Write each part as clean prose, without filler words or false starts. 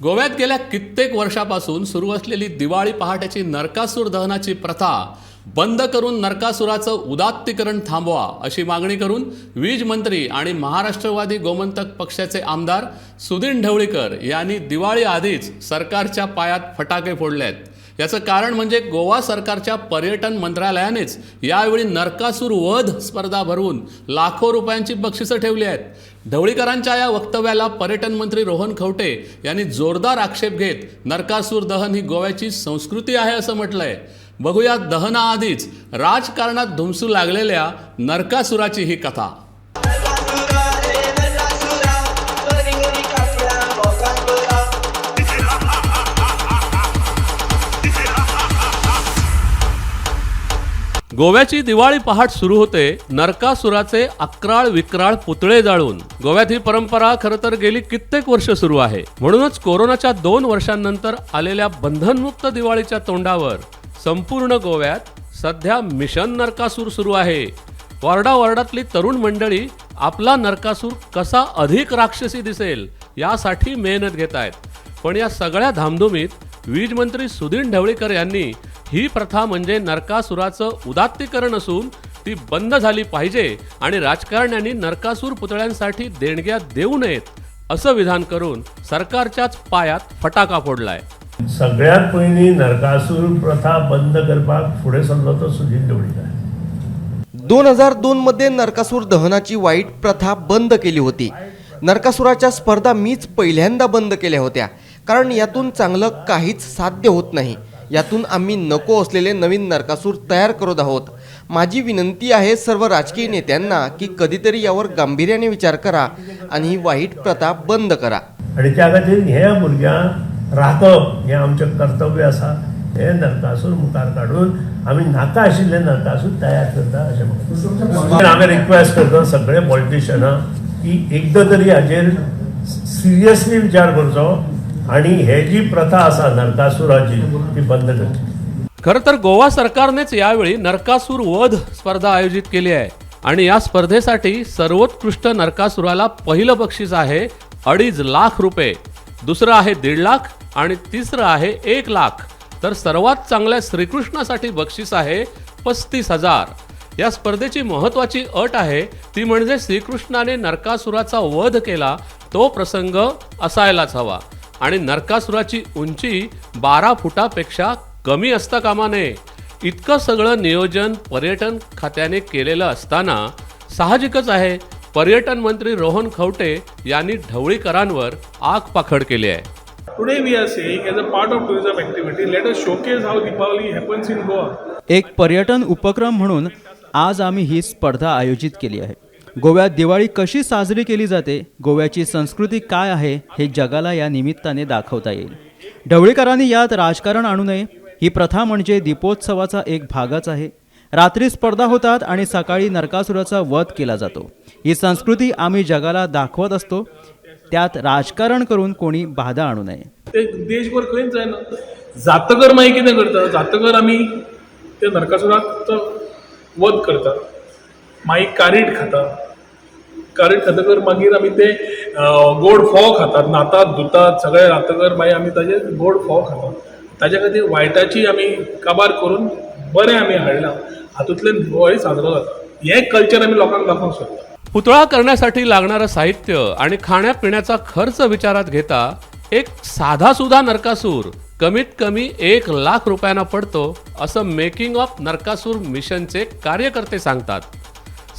गोव्यात गेल्या कित्येक वर्षापासून सुरू असलेली दिवाळी पहाटेची नरकासूर दहनाची प्रथा बंद करून नरकासुराचं उदात्तीकरण थांबवा अशी मागणी करून वीज मंत्री आणि महाराष्ट्रवादी गोमंतक पक्षाचे आमदार सुदिन ढवळीकर यांनी दिवाळी आधीच सरकारच्या पायात फटाके फोडले आहेत. याचं कारण म्हणजे गोवा सरकारच्या पर्यटन मंत्रालयानेच यावेळी नरकासूर वध स्पर्धा भरवून लाखो रुपयांची बक्षिसं ठेवली आहेत. ढवळीकरांच्या या वक्तव्याला पर्यटन मंत्री रोहन खवटे यांनी जोरदार आक्षेप घेत नरकासूर दहन ही गोव्याची संस्कृती आहे असं म्हटलंय. बघूया दहनाआधीच राजकारणात धुमसू लागलेल्या नरकासुराची ही कथा. गोव्याची दिवाळी पहाट सुरू होते नरकासुराचे अक्राळ विक्राळ पुतळे जाळून. गोव्यात ही परंपरा खरं तर गेली कित्येक वर्ष सुरू आहे. म्हणूनच कोरोनाच्या 2 वर्षांनंतर आलेल्या बंधनमुक्त दिवाळीच्या तोंडावर संपूर्ण गोव्यात सध्या मिशन नरकासूर सुरू आहे. वॉर्डा वॉर्डातली तरुण मंडळी आपला नरकासूर कसा अधिक राक्षसी दिसेल यासाठी मेहनत घेत आहेत. पण या सगळ्या धामधुमीत वीज मंत्री सुदिन ढवळीकर यांनी ही प्रथा म्हणजे नरकासुराचं उदात्तीकरण असून ती बंद झाली पाहिजे आणि राजकारण्यांनी नरकासूर पुतळ्यांसाठी देणग्या देऊ नयेत असं विधान करून सरकारच्याच पायात फटाका फोडलाय. सगळ्यात पयलीं नरकासूर प्रथा बंद करपाक फुडें सरलो तो सुदीन ढवळीकर. 2002 मध्ये नरकासूर दहनाची वाईट प्रथा बंद केली होती. नरकासुराच्या स्पर्धा मीच पहिल्यांदा बंद केल्या होत्या, कारण यातून चांगलं काहीच साध्य होत नाही. यातून आम्ही नको असलेले नवीन नरकासूर तयार करत आहोत. माझी विनंती आहे सर्व राजकीय नेत्यांना की कधीतरी यावर गांभीर्याने विचार करा आणि ही वाईट प्रथा बंद करा. आनी त्या खातीर हे भुरग्यांक राखप हें आमचें कर्तव्य आसा. हे नरकासूर मुखार काडून आमी नाका आशिल्ले नरकासूर तयार करता अशें म्हणटा. आमी रिक्वेस्ट करता सगळे पॉलिटिशियनां की एकदां तरी हाजेर सिरियसली विचार करचो आनी हे जी प्रथा आसा नरकासुराची ती बंद करची. खरं तर गोवा सरकारनेच यावेळी नरकासूर वध स्पर्धा आयोजित केली आहे आणि या स्पर्धेसाठी सर्वोत्कृष्ट नरकासुराला पहिलं बक्षीस आहे 2.5 लाख रुपये, दुसरं आहे 1.5 लाख आणि तिसरं आहे 1 लाख. तर सर्वात चांगल्या श्रीकृष्णासाठी बक्षीस आहे 35,000. या स्पर्धेची महत्त्वाची अट आहे ती म्हणजे श्रीकृष्णाने नरकासुराचा वध केला तो प्रसंग असायलाच हवा आणि नरकासुराची उंची 12 फुटापेक्षा कमी असता कामा नये. इतकं सगळं नियोजन पर्यटन खात्याने केलेलं असताना साहजिकच आहे पर्यटन मंत्री रोहन खवटे यांनी ढवळीकरांवर आगपाखड केली आहे. Today we are saying, as a part of tourism activity, let us showcase how Deepavali happens in Goa. एक पर्यटन उपक्रम म्हणून आज आम्ही ही स्पर्धा आयोजित केली आहे. गोव्यात दिवाळी कशी साजरी केली जाते, गोव्याची संस्कृती काय आहे हे जगाला या निमित्ताने दाखवता येईल. ढवळीकरांनी यात राजकारण आणू नये. ही प्रथा म्हणजे दीपोत्सवाचा एक भागच आहे. रात्री स्पर्धा होतात आणि सकाळी नरकासुराचा वध केला जातो. ही संस्कृती आम्ही जगाला दाखवत असतो. त्यात राजकारण करून कोणी बाधा आणू नये. ते देशभर खंयच जायना. जातकर मागीर कितें करता, जातकर आमी ते नरकासुराक वध करता, मागीर कारीट खाता. कारीट खातकर मागीर आमी ते गोड फोव खातात, न्हातात धुतात सगळें जातकर मागीर आमी ताजे गोड फोव खातात. ताज्या खातीर वायटाची आमी काबार करून बरें आमी हाडलां. हातूंतल्यान दिवाळी साजरो जाता. हें कल्चर आमी लोकांक दाखोवंक सोदता. पुतळा करण्यासाठी लागणारं साहित्य आणि खाण्यापिण्याचा खर्च विचारात घेता एक साधासुधा नरकासूर कमीत कमी 1 लाख रुपयांना पडतो असं मेकिंग ऑफ नरकासूर मिशनचे कार्यकर्ते सांगतात.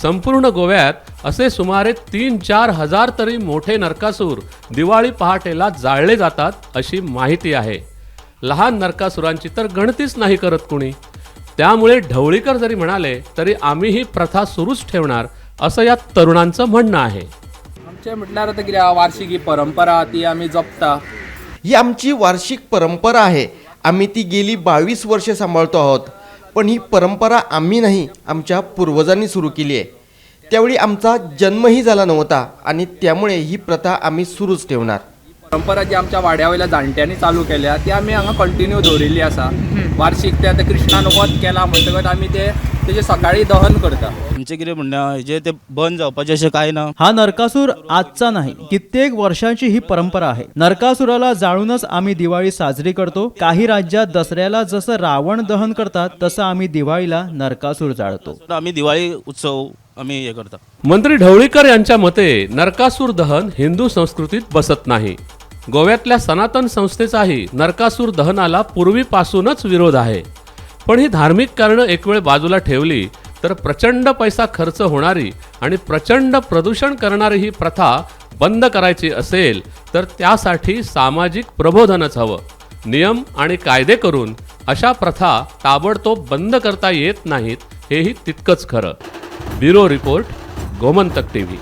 संपूर्ण गोव्यात असे सुमारे 3-4 हजार तरी मोठे नरकासूर दिवाळी पहाटेला जाळले जातात अशी माहिती आहे. लहान नरकासुरांची तर गणतीच नाही करत कुणी. त्यामुळे ढवळीकर जरी म्हणाले तरी आम्ही ही प्रथा सुरूच ठेवणार असं या तरुणांचं म्हणणं आहे. आमचें म्हटल्यार आतां कितें आहा, वार्षिक ही परंपरा ती आमी जपता. ही आमची वार्षिक परंपरा आहे. आम्ही ती गेली 22 वर्षे सांभाळतो आहोत. पण ही परंपरा आम्ही नाही, आमच्या पूर्वजांनी सुरू केली आहे. त्यावेळी आमचा जन्मही झाला नव्हता आणि त्यामुळे ही प्रथा आम्ही सुरूच ठेवणार. परंपरा जी आमच्या वाड्या वयल्या जाणट्यांनी चालू केल्या ती आमी हांगा कंटिन्यू दवरिल्ली आसा. वार्षीक ते आतां कृष्णान वध केला म्हणटकच आमी ते तेजें सकाळी दहन करता. आमचें कितें म्हणणें आहा हेजें तें बंद जावपाचें अशें कांय ना. हा नरकासूर आजचा नाही, कित्येक वर्षांची ही परंपरा आहे. नरकासुराला जाळूनच आम्ही दिवाळी साजरी करतो. काही राज्यात दसऱ्याला जसं रावण दहन करतात तसं आम्ही दिवाळीला नरकासूर जाळतो. आमी दिवाळी उत्सव आमी हे करता. मंत्री ढवळीकर यांच्या मते नरकासूर दहन हिंदू संस्कृतीत बसत नाही. गोव्यातल्या सनातन संस्थेचाही नरकासूर दहनाला पूर्वीपासूनच विरोध आहे. पण ही धार्मिक कारणं एक वेळ बाजूला ठेवली तर प्रचंड पैसा खर्च होणारी आणि प्रचंड प्रदूषण करणारी ही प्रथा बंद करायची असेल तर त्यासाठी सामाजिक प्रबोधनच हवं. नियम आणि कायदे करून अशा प्रथा ताबडतोब बंद करता येत नाहीत हेही तितकंच खरं. Bureau report, Gomantak TV.